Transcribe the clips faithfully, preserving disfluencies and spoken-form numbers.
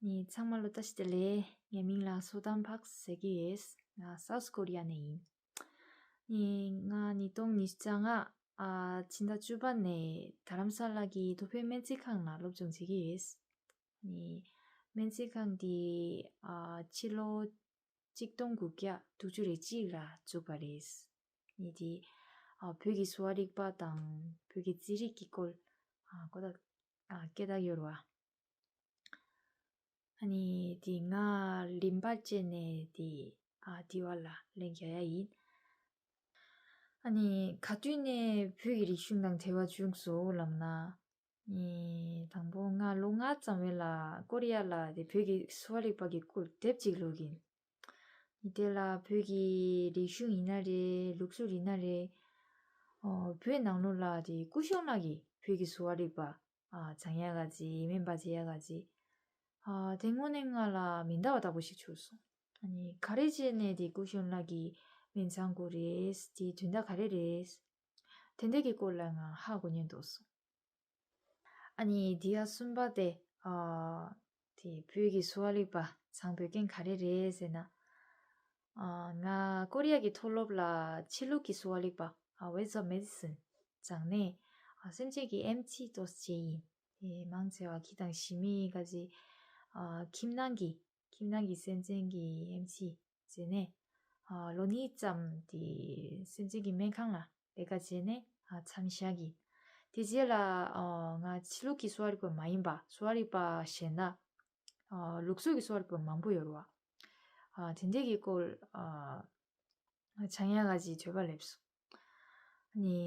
ནི་ཚང་མ་ལོ་བཀྲ་ཤིས་བདེ་ལེགས། ངའི་མིང་ལ་སོ་ཏམ་ཕག་ཟེར་གྱི་ཡོད། ང་སའུ་ཐི་ཀོ་རི་ཡ་ནས་ཡིན། ནི་ང་ཉིས་སྟོང་ཉི་ཤུ་རྩ་ལྔ་ཨ་ཕྱི་ཟླ་བཅུ་པ་ནས་དྷ་རམ་ས་ལ་གི་ཏོ་ཧྥེ་སྨན་རྩིས་ཁང་ལ་སློབ་སྦྱོང་བྱེད་ཀྱི་ཡོད། ནི་སྨན་རྩིས་ཁང་འདི་ཨ་ཕྱི་ལོ་གཅིག་སྟོང་དགུ་བརྒྱ་དྲུག་ཅུ་རེ་གཅིག་ལ་བཙུགས་པ་རེད། ནི་དེ་ཨ་བོད་ཀྱི་གསོ་བ་རིག་པ་དང་བོད་ཀྱི་རྩིས་རིག་གི་སྐོར་ཨ་གོ་བརྡ་ཨ་སྐད་བརྡ་ཡོད་རེད་བ། ཨ་ནི་དེ་ང་རིམ་པ་བྱས་ནས་དེ་ཨ་དེ་བ་ལ་ལན་རྒྱག་ཡ་ཡིན། ཨ་ནི་ག་དུས་ནས་བོད་ཀྱི་རིག་གཞུང་དང་འབྲེལ་བ་བྱུང་སོང་ལབ་ན། ཨེ། དང་པོ་ང་ལོ་ལྔ་ཙམ་བས་ལ་ཀོ་རི་ཡ་ལ་དེ་བོད་ཀྱི་གསོ་བ་རིག་པ་གི་སྐོར་དེབ་ཅིག་ཀློག་གིན། དེ་ལ་བོད་ཀྱི་རིག་གཞུང་ཡིན་ན་རེད། ལུགས་སྲོལ་ཡིན་ན་རེད། ཨོ་བོད་ནང་ལོགས་ལ་དེ་སྐུ་ཞབས་ལགས་ཀྱིས་བོད་ཀྱི་གསོ་བ་རིག་པ་ཨ་སྦྱང་ཡ་ག་ཅི་སྨན་པ་བྱེད་ཡ་ག་ཅི་ཨ་དེ་དངོས་གནས་ང་ལ་མི་འདྲ་བ་ལྟ་བུ་ཞིག་བྱུང་སོང་། ཨ་ནི་ག་རེ་བྱས་ནས་དེ་སྐུ་ཞབས་ལགས་ཀྱིས་སྨན་སྦྱང་དགོས་རེད། དེའི་དོན་དག་ག་རེ་རེད། དེ་འདྲ་གི་སྐོར་ལ་ང་ཧ་གོ་མྱོང་འདུག་སོང་། ཨ་ནི་དེ་ཡ་གསུམ་པ་དེ་ཨ་དེ་བོད་ཀྱི་གསོ་བ་རིག་པ་སྦྱང་དགོས་མཁན་ག་རེ་རེད་ཟེར་ན། ཨ་ང་ཀོ་རི་ཡ་གི་མཐོ་སློབ་ལ་ཕྱི་ལུགས་ཀྱི་གསོ་བ་རིག་པ་ཨ་Ways of Medicine སྦྱངས་ནས་ཨ་སེམས་ཅན་གྱི་ཨེམ་ཆི་ཏོག་ཙམ་བྱས་ཡིན། དེ་མང་ཆེ་བ་ཁྱི་དང་ཞི་མི་ག་ཅི་ཨ་ཁྱིམ་ནང་གི་ཁྱིམ་ནང་གི་སེམས་ཅན་གྱི་ཨེམ་ཆི་བྱས་ནས་ཨ་ལོ་གཉིས་ཙམ་དེ་སེམས་ཅན་གྱི་སྨན་ཁང་ལ་ལས་ཀ་བྱས་ནས་ཨ་མཚམས་བཞག་གི། དེ་རྗེས་ལ་ཨ་ང་ཕྱི་ལུགས་ཀྱི་གསོ་བ་རིག་པ་མ་ཡིན་པ་གསོ་བ་རིག་པ་གཞན་དག་ཨ་ལུགས་སྲོལ་གྱི་གསོ་བ་རིག་པ་མང་པོ་ཡོད་རེད་བ། ཨ་དེ་འདྲས་ཀྱི་སྐོར་ཨ་སྦྱང་ཡ་ག་ཅིག་འདོད་པ་སླེབས་སོང་། ནི་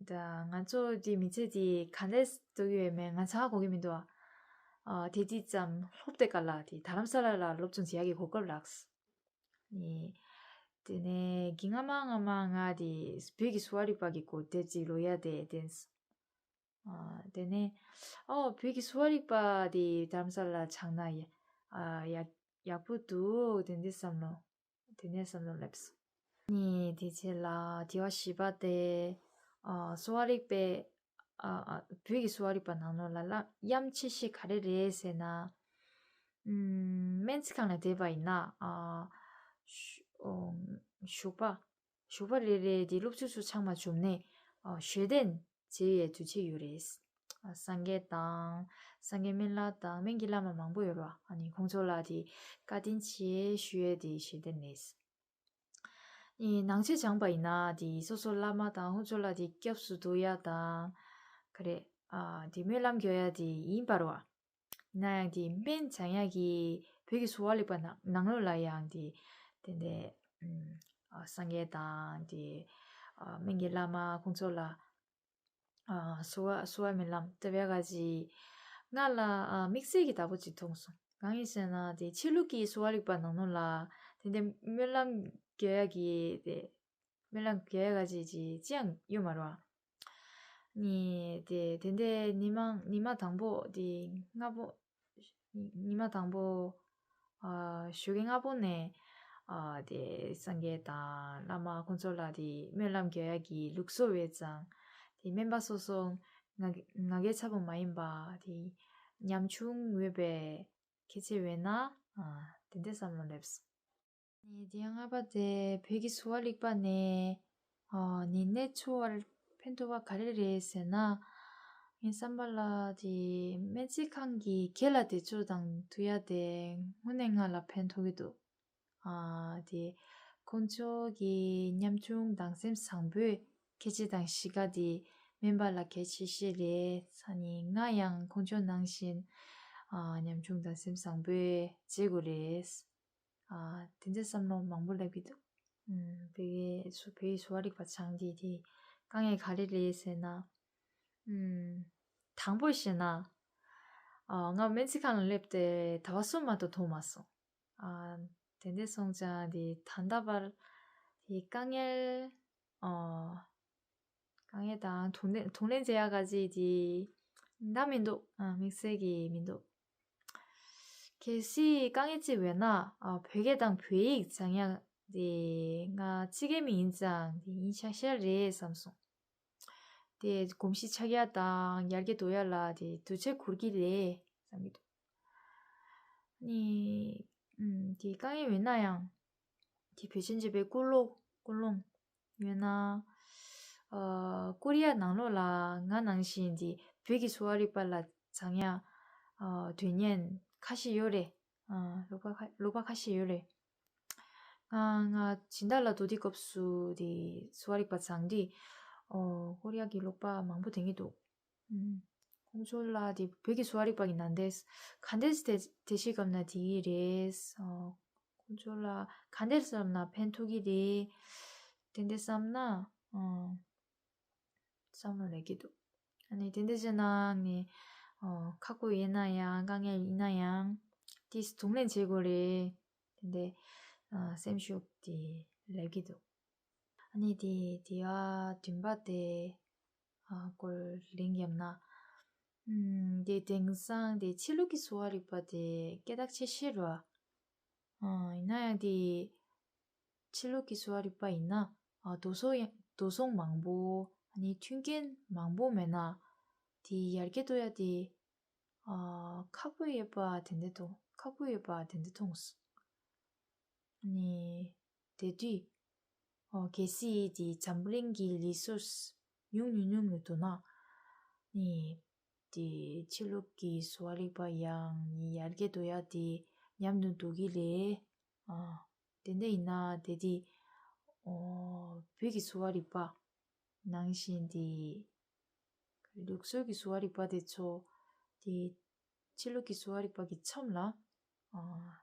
ད་ང་ཚོ་དེ་མི་ཚེ་དེ་ག་འདྲས་འགྲོ་གི་ཡོད་མེད་ང་ཚ་གོ་གི་མི་འདུག་ཨ། ཨ་དེ་དུས་ཙམ་སློབ་དེབ་ག་ལ་དེ་དྷ་རམ་ས་ལ་ལ་སློབ་སྦྱོང་བྱེད་ཡ་གི་གོ་སྐབས་རག་སོང་། ནི་དེ་ནས་གི་སྔ་མ་སྔ་མ་ང་དེ་བོད་ཀྱི་གསོ་བ་རིག་པ་གི་སྐོར་དེབ་ཅིག་ཀློག་ཡ་དེ་བསྟན་སོང་། ཨ་དེ་ནས་ཨོ་བོད་ཀྱི་གསོ་བ་རིག་པ་དེ་དྷ་རམ་ས་ལ་སྦྱངས་ན་ཡ་ཨ་ཡག་ཡག་པོ་འདུག་དེ་འདྲའི་བསམ་བློ་དེ་འདྲའི་བསམ་བློ་སླེབས་སོང་། ནི་དེ་རྗེས་ལ་དྲི་བ་བཞི་པ་དེ་ཨ་གསོ་བ་རིག་པའི་ཨ་ཨ་བོད་ཀྱི་གསོ་བ་རིག་པ་ནང་ལོགས་ལ་ལ་གཡམ་ཆེ་ཤོས་ག་རེ་རེད་ཟེར་ན། ཨུམ་སྨན་རྩིས་ཁང་ལ་བསྡད་པ་ཡིན་ན་ཨ་ཞུ་ཨོ་ཞུགས་པ་ཞུགས་པ་རེ་རེ་དེ་སློབ་ཕྲུག་ཚོ་ཚང་མ་འཛོམས་ནས་ཨ་ཞལ་འདོན་བྱེད་ཡའི་དུས་ཚོད་ཡོད་རེད། ཨ་སངས་རྒྱས་དང་སངས་རྒྱས་སྨན་བླ་དང་སྨན་གྱི་བླ་མ་མང་པོ་ཡོད་རེད་བ། ཨ་ནི་ཁོང་ཚོ་ལ་དེ་བཀའ་དྲིན་ཆེ་ཞུ་ཡས་དེ་ཞལ་འདོན་རེད། ཨེ་ནང་ཆོས་སྦྱངས་པ་ཡིན་ན་དེ་སོ་སོ་བླ་མ་དང་ཁོང་ཚོ་ལ་དེ་སྐྱབས་སུ་འགྲོ་ཡ་དང་ག་རེ་ཨ་དེ་སྨོན་ལམ་རྒྱག་ཡ་དེ་ཡིན་པ་རེད་བ། ཡིན་ན་ཡང་དེ་སྨན་སྦྱང་ཡག་གི་བོད་ཀྱི་གསོ་བ་རིག་པ་ནང་ནང་ལོགས་ལ་ཡང་དེ་དེ་འདྲའི་ཨ་སངས་རྒྱས་དང་དེ་ཨ་སྨན་གྱི་བླ་མ་ཁོང་ཚོ་ལ་ཨ་གསོལ་བ་གསོལ་བ་སྨོན་ལམ་བཏབ་ཡག་ག་ཅིག་ང་ལ་ཨ་དམིགས་བསལ་གྱི་བདག་པོ་ཅིག་མཐོང་སོང་། གང་ཡིན་ཟེར་ན་དེ་ཕྱི་ལུགས་ཀྱི་གསོ་བ་རིག་པ་ནང་ལོགས་ལ་དེ་འདྲའི་སྨོན་ལམ་རྒྱག་ཡག་གི་དེ་སྨོན་ལམ་རྒྱག་ཡག་ག་ཅིག་ཅིག་ཅི་ཡང་ཡོད་མ་རེད་བ། ནི་དེ་དེ་འདྲའི་ཉི་མ་ཉི་མ་དང་པོ་དེ་སྔ་པོ་ཉི་མ་དང་པོ་ཨ་ཞོགས་ཀའི་སྔ་པོ་ནས་ཨ་དེ་སངས་རྒྱས་དང་བླ་མ་ཁོང་ཚོ་ལ་དེ་སྨོན་ལམ་རྒྱག་ཡག་གི་ལུགས་སྲོལ་ཡོད་ཙང་དེ་སྨན་པ་སོ་སོ་ང་ང་རྒྱལ་ཚ་པོ་མ་ཡིན་པ་དེ་ཉམ་ཆུང་ཡོད་པའི་ཁྱད་ཆོས་ཡོད་ན་ཨ་དེ་འདྲའི་བསམ་བློ་སླེབས་སོང་། ནི་དེ་ཡང་ལྔ་པ་དེ་བོད་ཀྱི་གསོ་བ་རིག་པ་ནས་ཨ་ནི་གནས་ཚུལ་བར་ཕན་ཐོགས་པ་ག་རེ་རེད་ཟེར་ན། ངའི་བསམ་པ་ལ་དེ་སྨན་རྩིས་ཁང་གི་སྒེར་ལ་བདེ་སྤྱོད་དང་ཐུག་ཡ་དེ་དངོས་གནས་ང་ལ་ཕན་ཐོགས་ཀྱི་འདུག་ཨ་དེ་ཁོང་ཚོ་གི་ཉམ་ཆུང་དང་སེམས་བཟང་པོས་སྐད་ཆ་དང་གཤིས་ཀ་དེ་སྨན་པ་ལ་གལ་ཆེ་ཤོས་རེད། ས་ནི་ང་ཡང་ཁོང་ཚོ་ནང་བཞིན་ཨ་ཉམ་ཆུང་དང་སེམས་བཟང་པོས་བྱེད་དགོས་རེད། ཨ་དེ་འདྲའི་བསམ་བློ་མང་པོ་སླེབས་ཀྱི་འདུག་ཨུམ་བོད་ཀྱི་སུ་བོད་ཀྱི་གསོ་བ་རིག་པ་སྦྱངས་དེ་དེ་དཀའ་ངལ་ག་རེ་རེད་ཟེར་ན། ཨུམ་དང་པོ་བཤད་ན། ཨ་ང་སྨན་རྩིས་ཁང་ལ་སླེབས་ཏེ་ཟླ་བ་གསུམ་མ་གཏོགས་ཐོན་མ་སོང་། ཨ་དེ་འདྲ་སོང་ཙང་དེ་ད་ལྟ་བར་དེ་དཀའ་ངལ་ཨ་དཀའ་ངལ་དང་གདོང་ལེན་གདོང་ལེན་བྱེད་ཡག་ག་ཅིག་དེ་ད་མི་འདུག་ཨ་དམིགས་བསལ་གྱི་མི་འདུག་གལ་སྲིད་དཀའ་ངལ་ཅིག་ཡོད་ན་ཨ་བོད་སྐད་དང་བོད་ཡིག་སྦྱང་ཡག་དེ་ང་ཕྱི་རྒྱལ་མི་ཡིན་ཙང་དེ་ཡིན་ཤག་ཤག་རེད་བསམ་སོང་། དེ་གོམས་གཤིས་ཆགས་ཡ་དང་ཡར་རྒྱས་འགྲོ་ཡ་ལ་དེ་དུས་ཚོད་འགོར་གྱི་རེད་བསམ་གྱི་འདུག་ནི་ཨམ་དེ་དཀའ་ངལ་ཡོད་ན་ཡང་དེ་བོད་ཆེན་བྱེད་པའི་ཀུན་སློང་ཀུན་སློང་ཡོད་ན། ཨ་ཀོ་རི་ཡ་ནང་ལོགས་ལ་ང་ནང་བཞིན་དེ་བོད་ཀྱི་གསོ་བ་རིག་པ་ལ་སྦྱང་ཡ་ཨ་དོན་གཉེར་ཁ་ཤས་ཡོད་རེད། ཨ་སློབ་པ་ཁ་སློབ་པ་ཁ་ཤས་ཡོད་རེད། ང་ང་སྦྱིན་བདག་ལ་མདོ་སྡེའི་སྐབས་སུ་དེ་གསོ་བ་རིག་པ་སྦྱང་དུས་ཨོ་ཀོ་རི་ཡ་གི་སློབ་པ་མང་པོ་ཐོན་གྱི་འདུག་ཨུམ། ཁོང་ཚོ་ལ་དེ་བོད་ཀྱི་གསོ་བ་རིག་པ་གི་ནང་དེ་ག་འདྲས་དེ་དེ་ཤེས་སྐབས་ན་དེ་གི་རེད། ཨོ་ཁོང་ཚོ་ལ་ག་འདྲས་བསམ་ན་ཕན་ཐོགས་ཀྱི་རེད། དེ་འདྲས་བསམ་ན་ཨོ་བསམ་བློ་ལེགས་ཀྱི་འདུག་ཨ་ནི་དེ་འདྲས་བྱས་ན་ནི་ཨོ་ཁག་པོ་ཡིན་ན་ཡང་དཀའ་ངལ་ཡིན་ན་ཡང་དེ་གདོང་ལེན་བྱེད་དགོས་རེད། དེ་འདྲས་ཨ་སེམས་ཤུགས་དེ་ལེགས་ཀྱི་འདུག་ཨ་ནི་དེ་དེ་བ་བདུན་པ་དེ་ཨ་སྐོར་ལེན་བརྒྱབ་ན། ཨམ་དེ་དེང་སང་དེ་ཕྱི་ལུགས་ཀྱི་གསོ་བ་རིག་པ་དེ་སྐད་གྲགས་ཆེ་ཤོས་རེད་བ། ཨ་ཡིན་ན་ཡང་དེ་ཕྱི་ལུགས་ཀྱི་གསོ་བ་རིག་པ་ཡིན་ན་ཨ་དོ་སོ་ཡ་དོ་སོང་མང་པོ་ཨ་ནི་མཐུན་རྐྱེན་མང་པོ་མེད་ན་དེ་ཡར་རྒྱས་གཏོང་ཡ་དེ་ཨ་ཁག་པོ་ཡོད་པ་དེ་འདྲ་མཐོང་ཁག་པོ་ཡོད་པ་དེ་འདྲ་མཐོང་སོང་། ཨ་ནི་དེ་དུས་ཨོ་གལ་སྲིད་དེ་འཛམ་བུ་གླིང་གི་རི་སོར་སི་ཉུང་ཉུང་ཉུང་ཉུང་འདུག་ན་ནི་དེ་ཕྱི་ལུགས་ཀྱི་གསོ་བ་རིག་པ་ཡང་ནི་ཡར་རྒྱས་གཏོང་ཡ་དེ་ཉམས་དུ་འགྲོ་གི་རེད། ཨ་དེ་འདྲ་ཡིན་ན་དེ་དུས་ཨོ་བོད་ཀྱི་གསོ་བ་རིག་པ་ནང་བཞིན་དེ་ལུགས་སྲོལ་གྱི་གསོ་བ་རིག་པ་དེ་ཚོ་དེ་ཕྱི་ལུགས་ཀྱི་གསོ་བ་རིག་པ་གི་མཚམས་ལ་ཨ་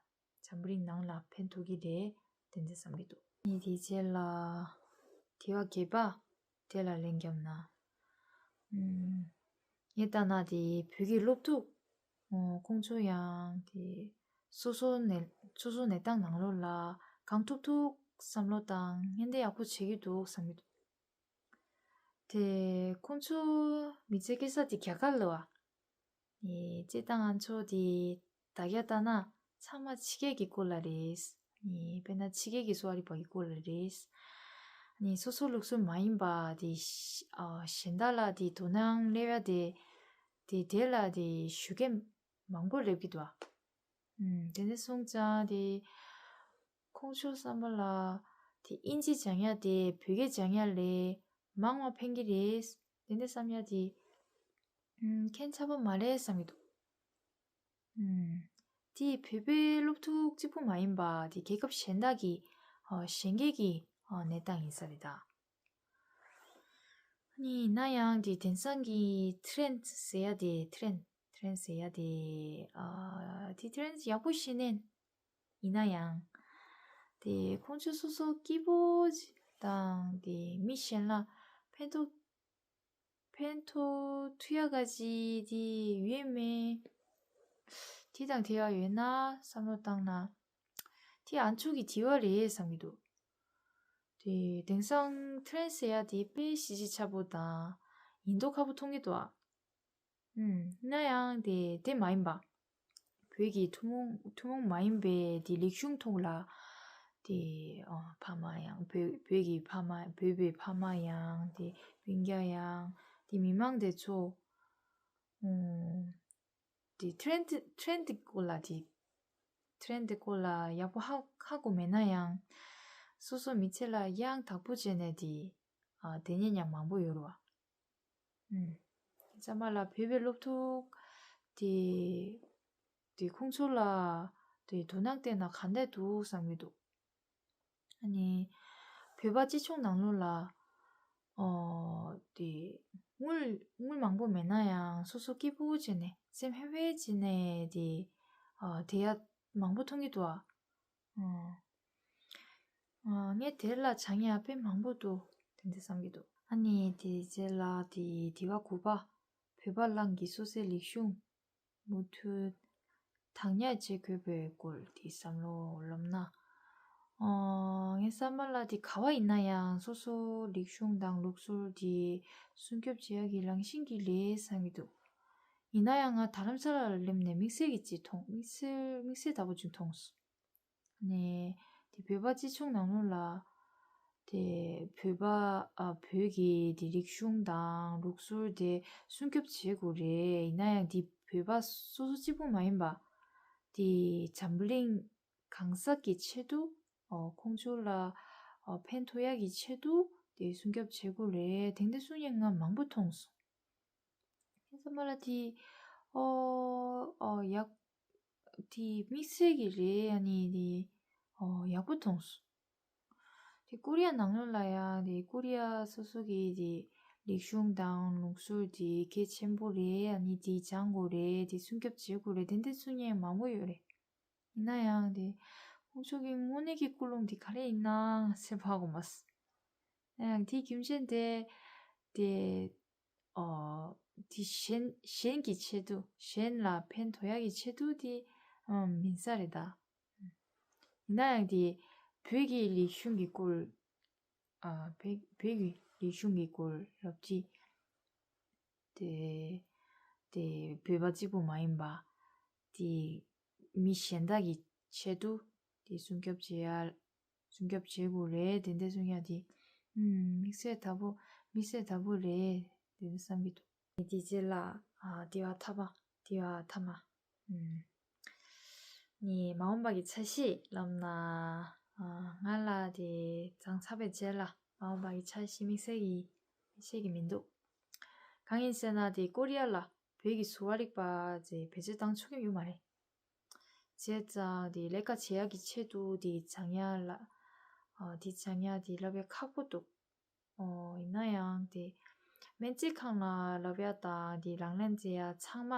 འཛམ་བུ་གླིང་ནང་ལ་ཕན་ཐོགས་ཀྱི་རེད་དེ་འདྲ་བསམ་གྱི་འདུག་ཨ་ནི་དེ་རྗེས་ལ་དེ་བ་བརྒྱད་པ་དེ་ལ་ལན་བརྒྱབ་ན། ཨམ་ངས་ལྟ་ན་དེ་བོད་ཀྱི་སློབ་ཕྲུག་ཨོ་ཁོང་ཚོ་ཡང་དེ་སོ་སོ་གནས་སོ་སོ་གནས་སྟངས་ནང་ལོགས་ལ་གང་ཐུབ་ཐུབ་བསམ་བློ་བཏང་ངན་དེ་ཡག་པོ་བྱེད་ཀྱི་འདུག་བསམ་གྱི་འདུག་དེ་ཁོང་ཚོ་མི་ཚེ་སྐྱེལ་ས་དེ་རྒྱ་གར་ལ་བ། ནི་སྤྱིར་བཏང་ང་ཚོ་དེ་ད་རྒྱ་ལྟ་ན་ཚང་མ་ཕྱི་རྒྱལ་གྱི་སྐོར་ལ་རེད། ནི་དཔེར་ན་ཕྱི་རྒྱལ་གྱི་གསོ་བ་རིག་པ་གི་སྐོར་ལ་རེད། ནི་སོ་སོ་ལུགས་སྲོལ་མ་ཡིན་པ་དེ་ཨ་གཞན་དག་ལ་དེ་དོ་སྣང་སླེབས་ཡ་དེ་དེ་དེ་ལ་དེ་ཞུ་མཁན་མང་པོ་སླེབས་ཀྱི་འདུག་ཨ། ཨུམ་དེ་འདྲ་སོང་ཙང་དེ་ཁོང་ཚོ་བསམ་པ་ལ་དེ་ཨིན་ཇི་སྦྱང་ཡ་དེ་བོད་སྐད་སྦྱང་ཡ་ལས་མང་བ་ཕན་གྱི་རེད། དེ་འདྲ་བསམ་ཡ་དེ་ཨུམ་ཁྱད་མཚར་པོ་མ་རེད་བསམ་གྱི་འདུག་ཨུམ་དེ་བོད་པའི་སློབ་ཕྲུག་གཅིག་པུ་མ་ཡིན་པ་དེ་རྒྱལ་ཁབ་གཞན་དག་གི་ཨ་གཞན་སྐད་ཀྱི་ཨ་གནས་སྟངས་ཡིན་ས་རེད་ད། ནི་ཡིན་ན་ཡང་དེ་དེང་སང་གི་ཐྲེན་ཟེར་ཡ་དེ་ཐྲེན་ཐྲེན་ཟེར་ཡ་དེ་ཨ་དེ་ཐྲེན་ཡག་པོ་ཤེས་ནས་ཡིན་ན་ཡང་དེ་ཁོང་ཚོ་སོ་སོ་སྐྱིད་པོ་དང་དེ་མི་གཞན་ལ་ཕན་ཐོགས་ཕན་ཐོགས་ཐུབ་ཡ་ག་ཅི་དེ་ཡོད་མེད་དེ་དང་དེ་ཡ་ཡོད་ན་བསམ་བློ་བཏང་ན་དེ་ཨ་མཆོག་གི་དྲི་བ་རེད་བསམ་གྱི་འདུག་དེ་དེང་སང་ཐྲེན་ཟེར་ཡ་དེ་དཔེ་གཞིས་བྱེས་ཆགས་པོ་དང་ཡིན་མདོག་ཁ་པོ་མཐོང་གི་འདུག་ཨ། ཨུམ། ཡིན་ན་ཡང་དེ་དེ་མ་ཡིན་པ། བོད་ཀྱི་ཐུན་མོང་ཐུན་མོང་མ་ཡིན་པའི་དེ་རིག་གཞུང་ཐོག་ལ་དེ་ཨ་ཕ་མ་ཡང་བོད་བོད་ཀྱི་ཕ་མ་བོད་པའི་ཕ་མ་ཡང་དེ་སྤུན་ཀྱག་ཡང་དེ་མི་མང་དེ་ཚོ་ཨུམ། དེ་ཐྲེན་ཐྲེན་དེ་སྐོར་ལ་དེ་ཐྲེན་དེ་སྐོར་ལ་ཡག་པོ་ཧ་ཧ་གོ་མེད་ན་ཡང་སོ་སོ་མི་ཚེ་ལ་ཡང་དག་པོ་བྱས་ནས་དེ་ཨ་དེ་ཉིད་ཡང་མང་པོ་ཡོད་རེད་བ། ཨུམ། ཚང་མ་ལ་བོད་པའི་སློབ་ཕྲུག་དེ་དེ་ཁོང་ཚོ་ལ་དེ་དོ་སྣང་བསྟན་ན་ག་འདྲ་འདུག་བསམ་གྱི་འདུག་ཨ་ནི་བོད་པ་སྤྱི་ཚོགས་ནང་ལོགས་ལ་ཨོ་དེ་དངུལ་དངུལ་མང་པོ་མེད་ན་ཡང་སོ་སོ་སྐྱིད་པོ་བྱས་ནས་སེམས་ཧེ་ཧེ་བྱས་ནས་དེ་ཨ་དེ་ཡ་མང་པོ་མཐོང་གི་འདུག་ཨ། ཨ་ངས་དེ་ལ་བྱང་ཡ་དཔེ་མང་པོ་འདུག་དེ་འདྲ་བསམ་གྱི་འདུག་ཨ་ནི་དེ་རྗེས་ལ་དེ་དེ་བ་དགུ་པ་བོད་པ་གླང་གི་སོ་སོའི་རིག་གཞུང་མུ་མཐུད་དང་ཉག་བྱེད་དགོས་པའི་སྐོར་དེ་བསམ་བློ་ལོམ་ན། ཨ་ངའི་བསམ་པ་ལ་དེ་ག་བ་ཡིན་ན་ཡང་སོ་སོ་རིག་གཞུང་དང་ལུགས་སྲོལ་དེ་སྲུང་སྐྱོབ་བྱེད་ཡ་གི་རང་བཞིན་གྱི་ལས་བསམ་གྱི་འདུག་ཡིན་ན་ཡང་ང་རྡ་རམ་ས་ལ་ལ་སླེབས་ནས་དམིགས་བསལ་གྱི་ཅིག་མཐོང་དམིགས་བསལ་དམིགས་བསལ་ལྟ་བུ་ཅིག་མཐོང་སོང་། ནས་དེ་བོད་པ་སྤྱི་ཚོགས་ནང་ལོགས་ལ་དེ་བོད་པ་ཨ་བོད་ཀྱི་དེ་རིག་གཞུང་དང་ལུགས་སྲོལ་དེ་སྲུང་སྐྱོབ་བྱེད་དགོས་རེད། ཡིན་ན་ཡང་དེ་བོད་པ་སོ་སོ་གཅིག་པུ་མ་ཡིན་པ་ དེ་འཛམ་བུ་གླིང་གང་ཟག་གི་ཆེད་དུ་ཨོ་ཁོང་ཚོ་ལ་ཨོ་ཕན་ཐོགས་ཡག་གི་ཆེད་དུ་དེ་སྲུང་སྐྱོབ་བྱེད་དགོས་རེད། དེ་འདྲ་གསུང་མཁན་ང་མང་པོ་མཐོང་སོང་། དེ་ཚང་མ་ལ་དེ་ཨོ་ཨོ་ཡག་དེ་དམིགས་བསལ་གྱི་རེད། ཨ་ནི་དེ་ཨོ་ཡག་པོ་མཐོང་སོང་། དེ་ཀོ་རི་ཡ་ནང་ལོགས་ལ་ཡང་དེ་ཀོ་རི་ཡ་སོ་སོ་གི་དེ་རིག་གཞུང་དང་ལུགས་སྲོལ་དེ་གལ་ཆེན་པོ་རེད། ཨ་ནི་དེ་སྦྱང་དགོས་རེད། དེ་སྲུང་སྐྱོབ་བྱེད་དགོས་རེད། དེ་འདྲ་གསུང་མཁན་མང་པོ་ཡོད་རེད། ཡིན་ན་ཡང་དེ་ཁོང་ཚོ་གི་དངོས་གནས་ཀྱི་ཀུན་སློང་དེ་ག་རེ་ཡིན་ན་ཟེར་ཧ་གོ་མ་སོང་། ཡིན་ན་ཡང་དེའི་རྒྱུ་མཚན་དེ་དེ་ཨོ་དེ་གཞན་གཞན་གྱི་ཆེད་དུ་གཞན་ལ་ཕན་ཐོགས་ཡག་གི་ཆེད་དུ་དེ་ཨམ་མིན་ས་རེད་ད། ཡིན་ན་ཡང་དེ་བོད་ཀྱི་རིག་གཞུང་གི་སྐོར་ཨ་བོད་བོད་ཀྱི་རིག་གཞུང་གི་སྐོར་སློབ་ཁྲིད་དེ་དེ་བོད་པ་གཅིག་པུ་མ་ཡིན་པ་དེ་མི་གཞན་དག་གི་ཆེད་དུ་དེ་སྲུང་སྐྱོབ་བྱེད་ཡ་སྲུང་སྐྱོབ་བྱེད་དགོས་རེད། དེ་འདྲ་གསུང་ཡ་དེ་ཨུམ་དམིགས་བསལ་དག་པོ་དམིགས་བསལ་དག་པོ་རེད་དེ་འདྲ་བསམ་གྱི་འདུག་དེ་རྗེས་ལ་ཨ་དེ་བ་ཐ་མ་དེ་བ་ཐ་མ་ཨུམ་ནི་མ་འོངས་པ་གི་འཆར་གཞི་ལབ་ན་ཨ་ང་ལ་དེ་བྱང་ཚར་བའི་རྗེས་ལ་མ་འོངས་པ་གི་འཆར་གཞི་དམིགས་བསལ་གྱི་དམིགས་བསལ་གྱི་མི་འདུག་གང་ཡིན་ཟེར་ན་དེ་ཀོ་རི་ཡ་ལ་བོད་ཀྱི་གསོ་བ་རིག་པ་ཅེས་བེད་སྤྱོད་བཏང་ཆོག་གི་ཡོད་མ་རེད། བྱས་ཙང་དེ་ལས་ཀ་བྱེད་ཡག་གི་ཆེད་དུ་དེ་སྦྱང་ཡ་ལ་ཨ་དེ་སྦྱང་ཡ་དེ་ལབ་ཡ་ཁག་པོ་འདུག་ཨོ་ཡིན་ན་ཡང་དེ་སྨན་རྩིས་ཁང་ལ་ལབ་ཡ་དང་དེ་ལག་ལེན་བྱེད་ཡ་ཚང་མ་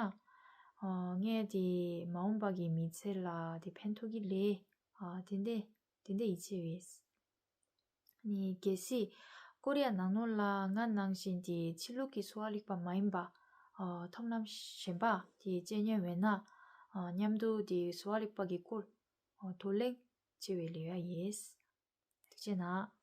ཨོ་ངས་དེ་མ་འོངས་པ་གི་མི་ཚེ་ལ་དེ་ཕན་ཐོགས་ཀྱི་རེད། ཨ་དེ་འདྲས་དེ་འདྲས་ཡིད་ཆེས་ཡོད། ནི་གལ་སྲིད་ཀོ་རི་ཡ་ནང་ལོགས་ལ་ང་ནང་བཞིན་དེ་ཕྱི་ལུགས་ཀྱི་གསོ་བ་རིག་པ་མ་ཡིན་པ་ཨ་མཐོང་ལམ་གཞན་པ་དེ་སྤྱད་མྱོང་ཡོད་ན་ཨ་མཉམ་དུ་དེ་གསོ་བ་རིག་པ་གི་སྐོར་ཨ་བགྲོ་གླེང་བྱེད་པའི་ལེའུ་ཡིན། ཐུགས་རྗེ་གནང་།